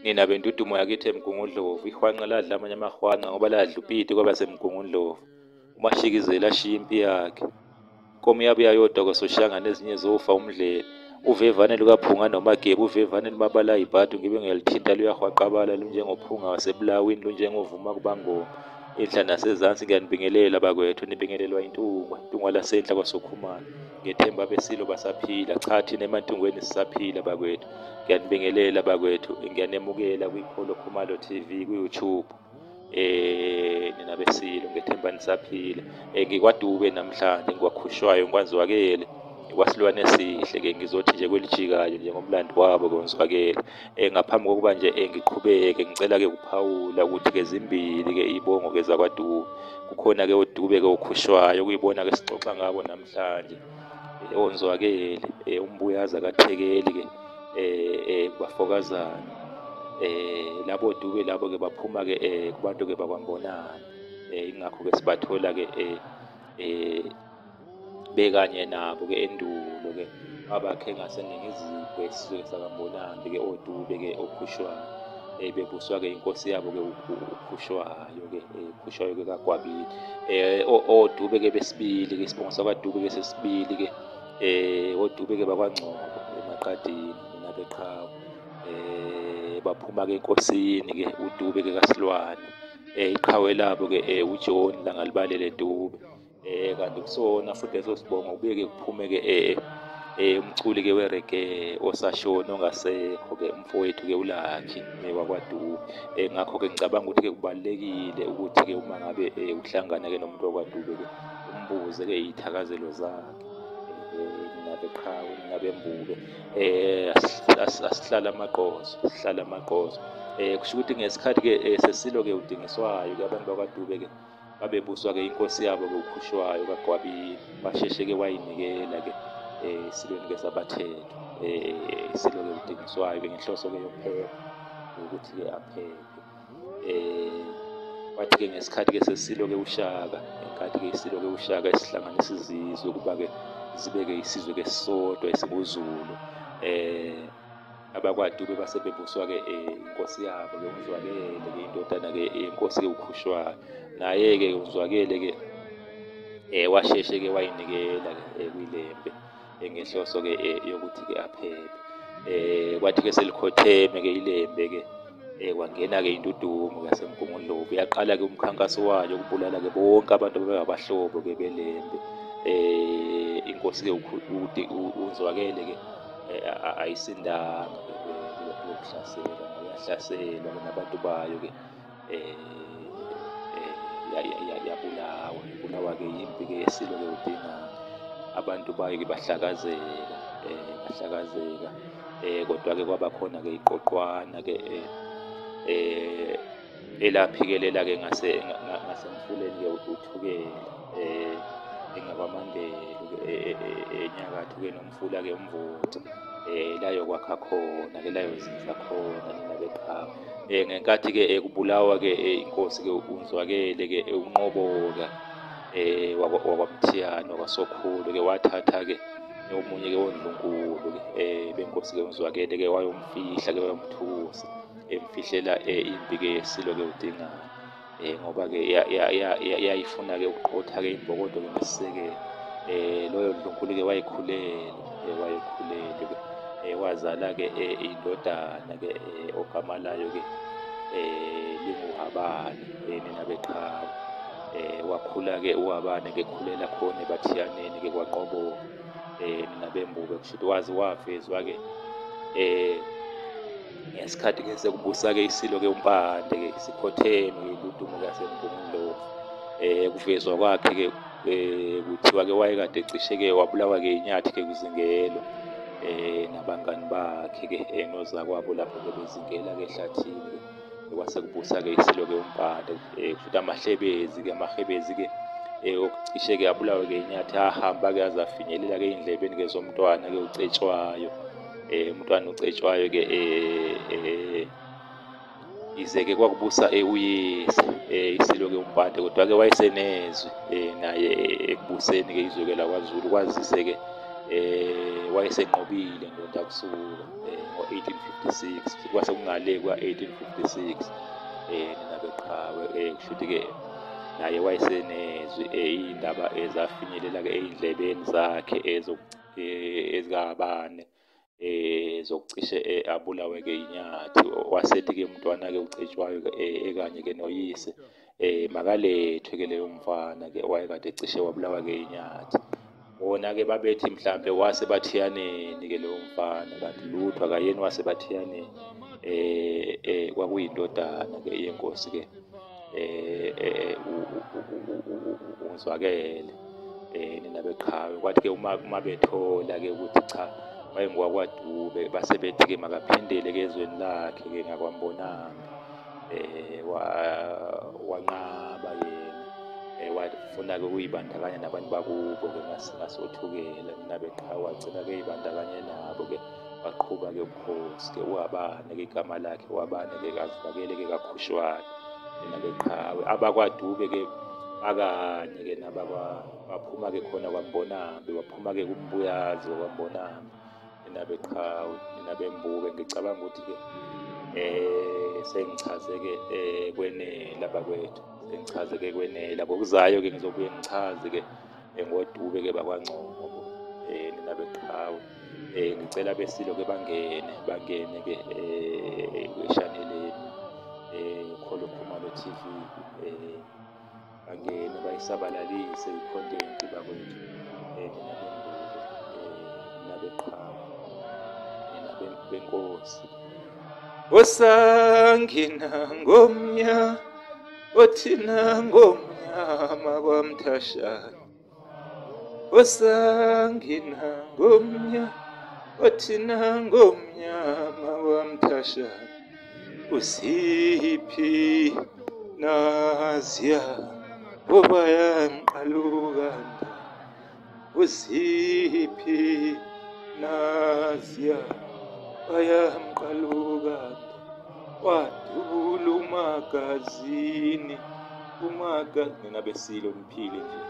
Nina bendudumo yakithi eMgungundlovu, ihwanqa ladla amanye amahwanqa ngoba ladla upiti kwabaseMgungundlovu. UMashikizela ashiya impi yakhe. Inkomo yabuya yodwa kwaSoshangane ezinye zofa umdlebe. Uvevane lukaPhunga noMageba, uvevane lumabala ayibhadu ngibe ngiyaluthinta luyahwaqabala lunjengophunga wasebulawini lunjengovuma kubangoma. Enhla nasezansi ngiyanibingelela bakwethu, nibingelelwa intungwa, intungwa lasenhla kwaSokhumalo. Ngethemba abesilo basaphila, cha thina emantungweni sisaphila bakwethu. Ngiyanibingelela bakwethu, ngiyanemukela kwiKholo Khumalo TV kwi-YouTube. Nina besilo ngethemba nisaphila. NgikwaDube namhlanje, ngikwakhushwayo, ngikwaNzwakele, ngikwaSilwane esihle ke ngizothi nje kwelijikayo nje ngomlando wabo ke uNzwakele. Ngaphambi kokuba nje ngiqhubeke ngicela ke ukuphawula ukuthi ke zimbili ke ibongo ke zakwaDube. Kukhona ke oDube ke okhushwayo kuyibona ke sixoxa ngabo namhlanje. ONzwakele, uMbuyazi akathekeli ke bafokazana. Labo Dube labo ke baphuma ke kubantu ke bakwaMbonambi. Ingakho ke sibathola ke bekanye nabo ke endulo ke abakhe ngaseningizimu kwesizwe sakaMbonambi ke oDube ke okhushwayo. Bebuswa ke inkosi yabo ke uKhushwayo ke, uKhushwayo ke kaGwabini. ODube ke besibili ke isibongo sakwaDube ke sesibili ke oDube ke bakwaNgcobo eMaqadini nina beqhawe. Baphuma ke enkosini ke uDube ke kaSilwane. Iqhawe labo ke uJohn Langalibalele Dube. Kanti kusona futhi leso sibongo kubuye ke kuphume ke umculi ke we-reggae osashona ongasekho ke umfowethu ke uLucky wakwaDube. Ngakho ke ngicabanga ukuthi ke kubalulekile ukuthi ke uma ngabe uhlangana ke nomuntu wakwaDube ke umbuze ke iy'thakazelo zakhe. Nina beqhawe, nina bembube, asihlale amaqozo, sihlale amaqozo. Kusho ukuthi ngesikhathi ke sesilo ke uDingiswayo ke abantu bakwaDube ke babebuswa ke inkosi yabo ke uKhushwayo kaGwabini, basheshe ke wayinikela ke esilweni ke sabathethwa, isilo ke uDingiswayo ke ngenhloso ke yokuphepha, ukuthi ke aphephe. Kwathi ke ngesikhathi ke sesilo ke uShaka, ngenkathi ke isilo ke uShaka esihlanganisa izizwe ukuba ke zibe ke isizwe ke sisodwa esinguZulu. AbakwaDube base bebuswa ke inkosi yabo ke uNzwakele ke indodana ke yenkosi ke uKhushwayo. Naye ke uNzwakele ke washeshe ke wayinikela ke kwiLembe ngenhloso ke yokuthi ke aphephe. Kwathi ke selikhotheme ke iLembe ke kwangena ke indudumo yaseMgungundlovu, yaqala ke umkhankaso wayo ukubulala ke bonke abantu ababengabahlobo ke beLembe. Inkosi ke uNzwakele ke ayisindanga ke lokuhlaselwa, yahlaselwa ke nabantu bayo ke yabulawa, ibulawa ke impi ke yesilo ke uDingane. Abantu bayo ke bahlakazeka, bahlakazeka. Kodwa ke kwaba khona ke iqoqwana ke elaphikelela ke ngasemfuleni ke uThukela, engakwaMandelu ke enyakatho ke nomfula ke uMvoti, layokwakha khona ke layozinza khona nina beqhawe. Ngenkathi ke kubulawa ke inkosi ke uNzwakele ke uNqoboka wakwaMthiyane wakwaSokhulu ke wathatha ke omunye ke wondlunkulu ke benkosi ke uNzwakele ke wayomfihla ke wayomthusa emfihlela impi ke yesilo ke uDingane, ngoba ke yayifuna ke ukuqotha ke imbokodo ke nesisekelo. Loyo ndlunkulu ke wayekhulelwe, wayekhulelwe ke wazala ke indodana ke ogama layo ke linguHabane, nina beqhawe. Wakhula ke uHabane ke khulela khona eBathiyaneni ke kwaNqoboka, nina bembube. Kusho ukuthi waze wavezwa ke ngesikhathi ke sekubusa ke isilo ke uMpande ke sikhotheme ke indudumo yaseMgungundlovu. Kuvezwa kwakhe ke kuthiwa ke wayekade ecishe ke wabulawa ke inyathi ke kuzingelwa nabangani bakhe ke nozakwabo lapho ke bezingela ke ehlathini ke kwase kubusa ke isilo ke uMpande. Kusho ukuthi amahlebezi ke, amahebezi ke okucishe ke abulawe ke inyathi ahamba ke aze afinyelela ke ey'ndlebeni ke zomntwana ke uCetshwayo. Umntwana uCetshwayo ke ize ke kwakubusa uyise isilo ke uMpande, kodwa ke wayesenezwi naye ekubuseni ke izwe ke lakwaZulu, kwazise ke wayesenqobile ndoda kusuka ngo-18 1856, kwase kungale kwa-1856. Nina beqhawe, kusho ukuthi-ke naye wayesenezwi, iy'ndaba ezafinyelela-ke ey'ndlebeni zakhe ezikabani zokucishe abulawe-ke inyathi. Wasethi-ke umntwana-ke uCetshwayo-ke ekanye-ke noyise, makalethwe-ke leyo mfana-ke owayekade ecishe wabulawa-ke inyathi. Bona-ke babethi mhlampe waseBathiyaneni-ke lowo mfana, kanti lutho akayena waseBathiyaneni, kwakuyindodana-ke yenkosi-ke uZwakele. Nina beqhawe, kwathi-ke uma bethola-ke ukuthi cha wayengowakwaDube, base bethi-ke makaphindele-ke ezweni lakhe-ke ngakwaMbonambi. Wanqaba yena, wafuna-ke ukuyibandakanya nabantu bakubo-ke ngasoThukela. Nina beqhawe, wagcina-ke eyibandakanye nabo-ke, waqhuba-ke ubukhosi-ke. Wabane-ke igama lakhe, wabane-ke kaZwakele-ke kaKhushwayo. Nina beqhawe, abakwaDube-ke bakanye-ke nabakwa, baphuma-ke khona kwaMbonambi, baphuma-ke kuMbuyazi wakwaMbonambi. Nina beqhawe, nina bembube, ngicabanga ukuthi-ke sengichaze-ke kwenela bakwethu, sengichaze-ke kwenela. Ngokuzayo-ke ngizobuye ngichaze-ke ngoDube-ke bakwaNgcobo. Nina beqhawe, ngicela besilo-ke bangene-ke eshaneleni Kholo Khumalo TV, bangene bayisabalalise i-content bakwethu. Nina bembube, nina beqhawe, nina benkosi. Osangina ngomnya othina ngomnyama kwamthashana, osangina ngomnya othina ngomnyama kwamthashana, usiphi naziya obayamqalukanda, usiphi naziya bayamqalukanda, wadubula umagazini umaga. Nina besilo niphile nje.